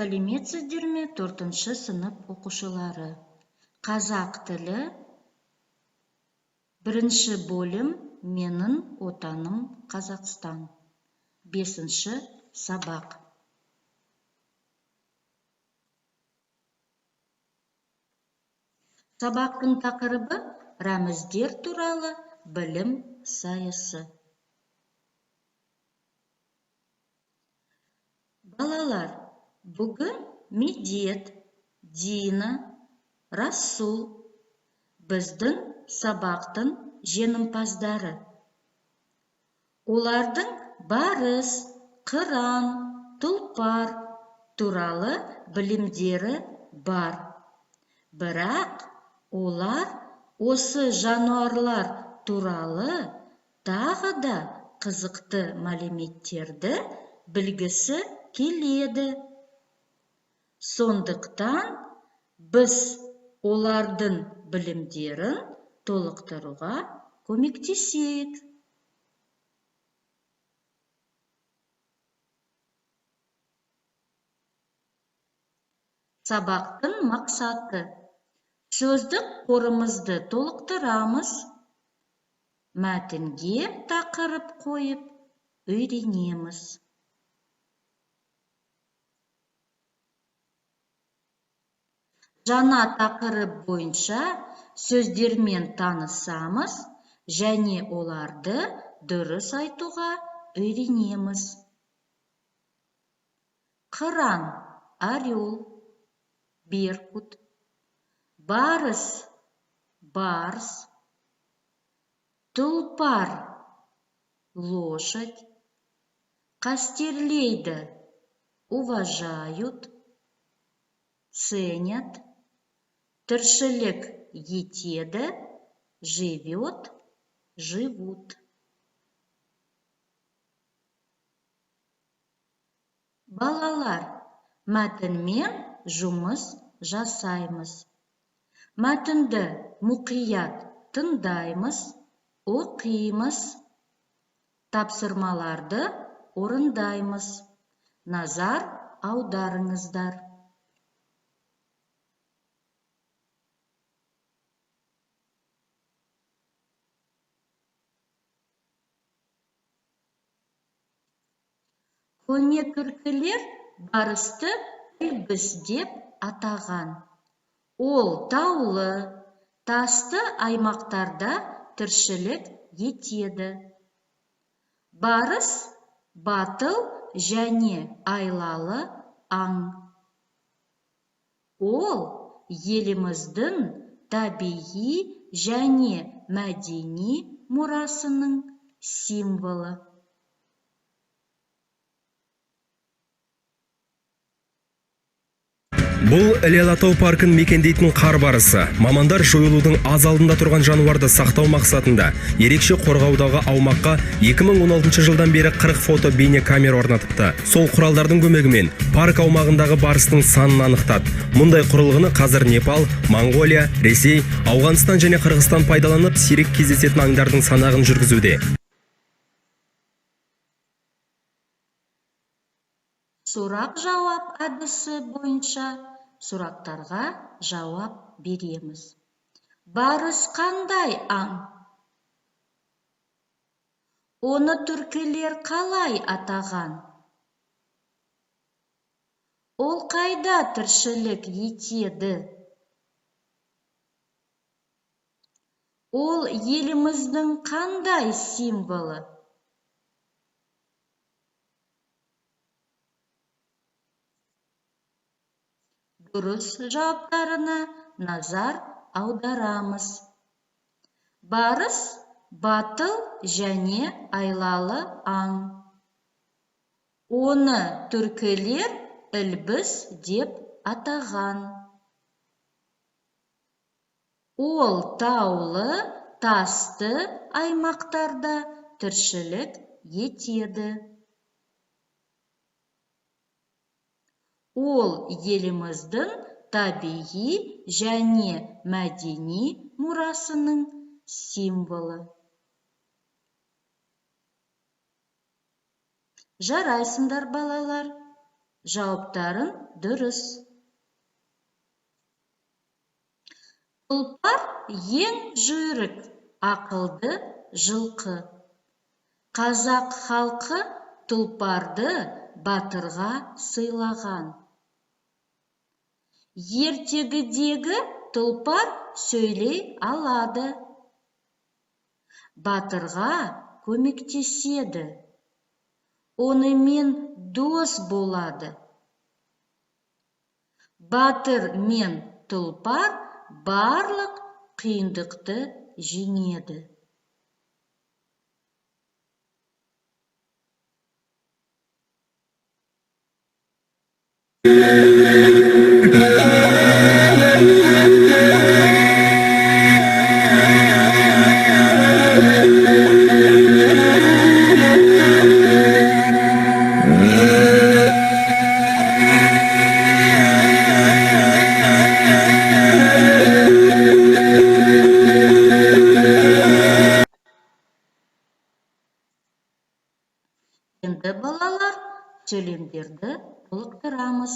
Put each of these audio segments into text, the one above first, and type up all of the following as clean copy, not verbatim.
Сәлеметсіздер ме, төртінші сынып оқушылары! Қазақ тілі, бірінші бөлім, «Менің отаным Қазақстан», бесінші сабақ. Сабақтың тақырыбы: рәміздер туралы білім сайысы. Балалар, бүгін Медет, Дина, Расул біздің сабақтың жеңімпаздары. Олардың барыс, қыран, тұлпар туралы білімдері бар. Бірақ олар осы жануарлар туралы тағы да қызықты мәліметтерді білгісі келеді. Сондықтан біз олардың білімдерін толықтыруға көмектесейік. Сабақтың мақсаты: сөздік қорымызды толықтырамыз, мәтінге тақырып қойып үйренеміз. Жаңа тақырып бойынша сөздермен танысамыз және оларды дұрыс айтуға үйренеміз. Қыран – орел, беркут, барыс – барс, тұлпар – лошадь, қастерлейді – уважают, ценят, тіршілік етеді – живет, живут. Балалар, мәтінмен жұмыс жасаймыз. Мәтінді мұқият тыңдаймыз, оқимыз, тапсырмаларды орындаймыз. Назар аударыңыздар. Көне түркілер барысты ілбіс деп атаған. Ол таулы, тасты аймақтарда тіршілік етеді. Барыс – батыл және айлалы аң. Ол еліміздің табиғи және мәдени мұрасының символы. Бұл Іле Алатау паркін мекендейтін қар барысы. Мамандар жойылудың аз алдында тұрған жануарды сақтау мақсатында ерекше қорғаудағы аумаққа 2016 жылдан бері 40 фото бейне камера орнатыпты. Сол құралдардың көмегімен парк аумағындағы барыстың санын анықтады. Мұндай құрылғыны қазір Непал, Моңғолия, Ресей, Ауғанстан және Қырғызстан пайдаланып, сирек кездесетін аңдардың санағын жүргізуде. Сұрақ-жауап әдісі бойынша сұрақтарға жауап береміз. Барыс қандай аң? Оны түркілер қалай атаған? Ол қайда тіршілік етеді? Ол еліміздің қандай символы? Дұрыс жауаптарына назар аударамыз. Барыс – батыл және айлалы аң. Оны түркілер ілбіс деп атаған. Ол таулы, тасты аймақтарда тіршілік етеді. Ол еліміздің табиғи және мәдени мұрасының символы. Жарайсыңдар, балалар! Жауаптарың дұрыс. Тұлпар ең жүйрік, ақылды жылқы. Қазақ халқы тұлпарды батырға сыйлаған. Ертегідегі тұлпар сөйлей алады. Батырға көмектеседі. Онымен дос болады. Батыр мен тұлпар барлық қиындықты жеңеді. Енді, балалар, сөйлемдерді толықтырамыз.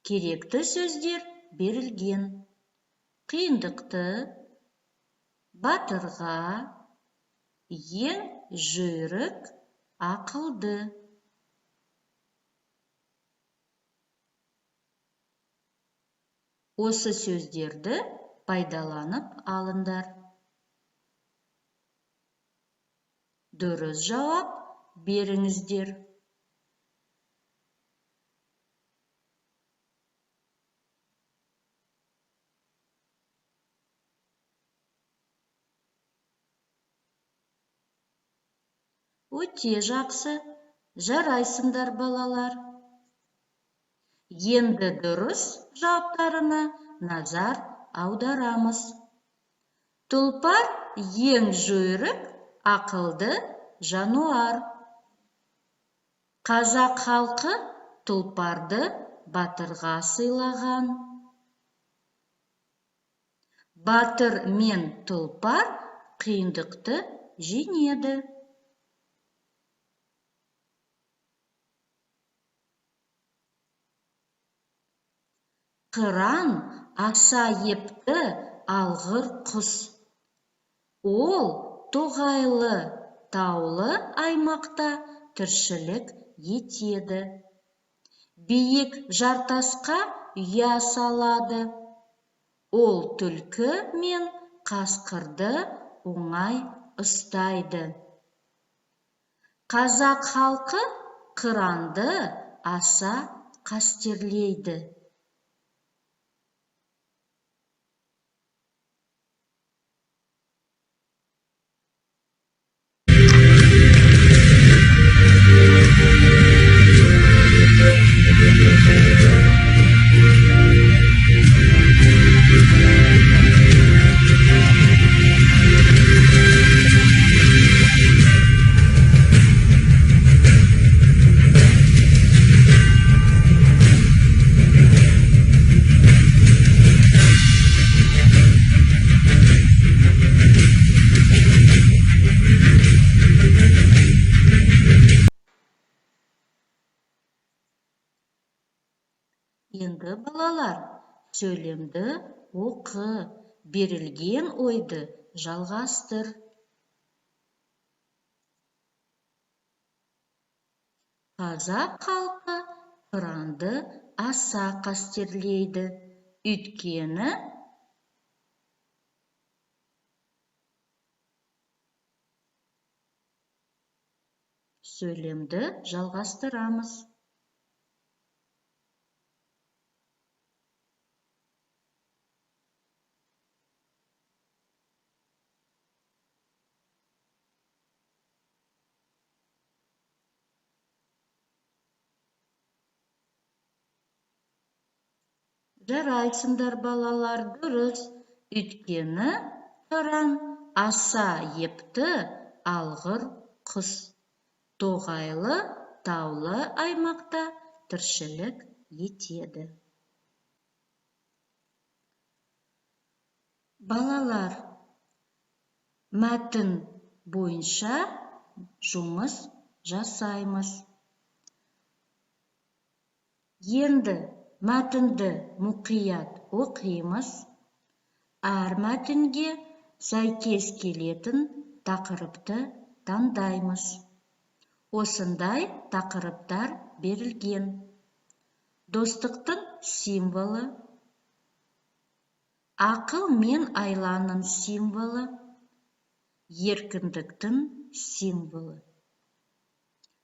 Керекті сөздер берілген. Қиындықты, батырға, ең жүйрік, ақылды. Осы сөздерді пайдаланып алыңдар. Дұрыс жауап беріңіздер. Өте жақсы, жарайсыңдар, балалар. Енді дұрыс жауаптарына назар аударамыз. Тұлпар ең жүйрік, ақылды жануар. Қазақ халқы тұлпарды батырға сыйлаған. Батыр мен тұлпар қиындықты жеңеді. Қыран аса епті алғыр құс. Ол тоғайлы, таулы аймақта тіршілік етеді. Биік жартасқа ұя салады. Ол түлкі мен қасқырды оңай ұстайды. Қазақ халқы қыранды аса қастерлейді. Енді, балалар, сөйлемді оқы, берілген ойды жалғастыр. Қазақ халқы қыранды аса қастерлейді, өйткені сөйлемді жалғастырамыз. Жарайсыңдар, балалар, дұрыс. Өйткені қыран аса епті алғыр құс. Тоғайлы, таулы аймақта тіршілік етеді. Балалар, мәтін бойынша жұмыс жасаймыз. Енді мәтінді мұқият оқимыз. Әр мәтінге сәйкес келетін тақырыпты таңдаймыз. Осындай тақырыптар берілген. Достықтың символы, ақыл мен айланың символы, еркіндіктің символы.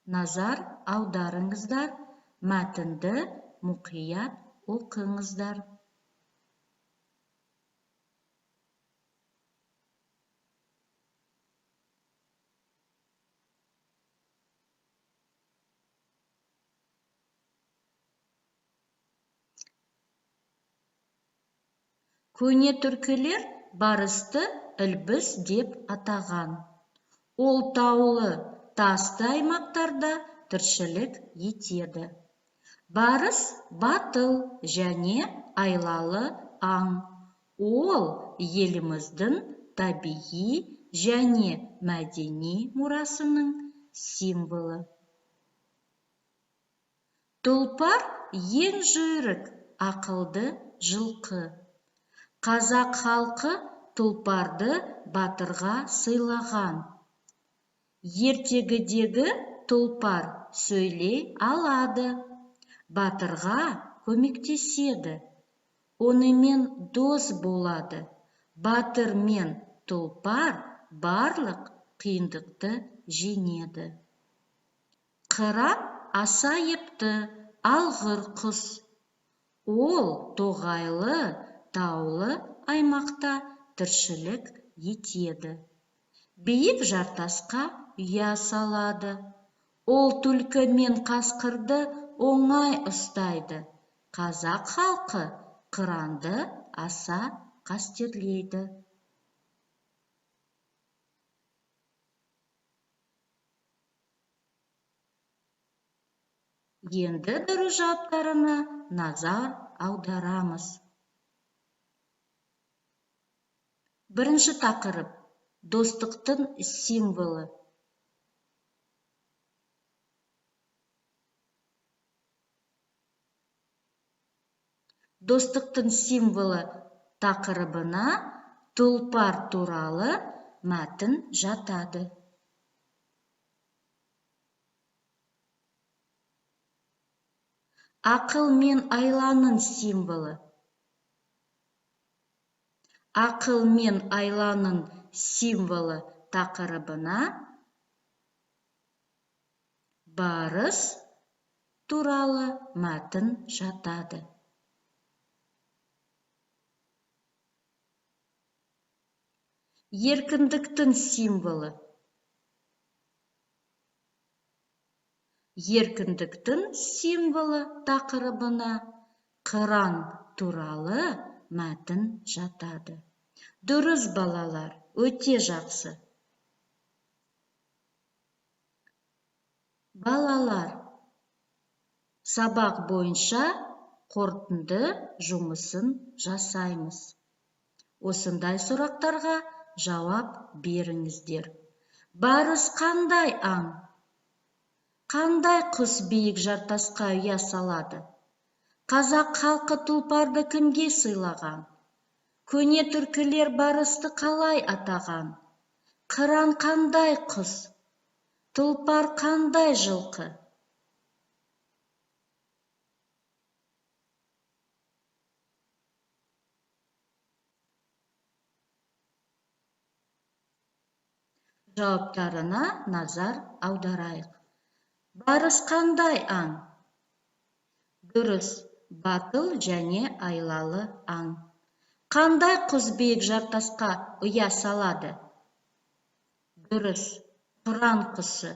Назар аударыңыздар, мәтінді мұқият оқыңыздар. Көне түркілер барысты ілбіс деп атаған. Ол таулы, тасты аймақтарда тіршілік етеді. Барыс батыл және айлалы аң. Ол еліміздің табиғи және мәдени мұрасының символы. Тұлпар ең жүйрік, ақылды жылқы. Қазақ халқы тұлпарды батырға сыйлаған. Ертегідегі тұлпар сөйлей алады, батырға көмектеседі, онымен дос болады. Батыр мен тұлпар барлық қиындықты жеңеді. Қыран аса епті, алғыр құс. Ол тоғайлы, таулы аймақта тіршілік етеді. Биік жартасқа ұя салады. Ол түлкі мен қасқырды оңай ұстайды. Қазақ халқы қыранды аса қастерлейді. Енді дұрыс жауаптарына назар аударамыз. Бірінші тақырып достықтың символы. Достықтың символы тақырыбына тұлпар туралы мәтін жатады. Ақыл мен айланың символы. Ақыл мен айланың символы тақырыбына барыс туралы мәтін жатады. Еркіндіктің символы. Еркіндіктің символы тақырыбына қыран туралы мәтін жатады. Дұрыс, балалар, өте жақсы. Балалар, сабақ бойынша қорытынды жұмысын жасаймыз. Осындай сұрақтарға жауап беріңіздер. Барыс қандай аң? Қандай құс биік жартасқа ұя салады? Қазақ халқы тұлпарды кімге сыйлаған? Көне түркілер барысты қалай атаған? Қыран қандай құс? Тұлпар қандай жылқы? Жауаптарына назар аударайық. Барыс қандай аң? Дұрыс, батыл және айлалы аң. Қандай құс биік жартасқа ұя салады? Дұрыс, қыран құсы.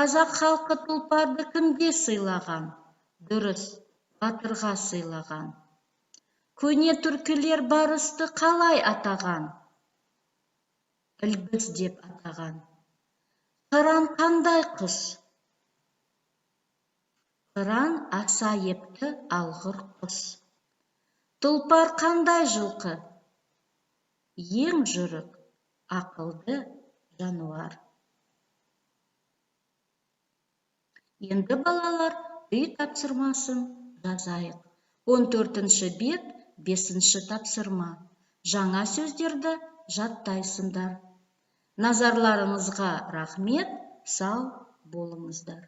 Қазақ халқы тұлпарды кімге сыйлаған? Дұрыс, батырға сыйлаған. Көне түркілер барысты қалай атаған? Ілбіс деп атаған. Қыран қандай құс? Қыран аса епті алғыр құс. Тұлпар қандай жылқы? Ең жүйрік, ақылды жануар. Енді балалар Үй тапсырмасын жазайық. 14-ші бет, бесінші тапсырма. Жаңа сөздерді жаттайсыңдар. Назарларыңызға рахмет, сау болыңыздар.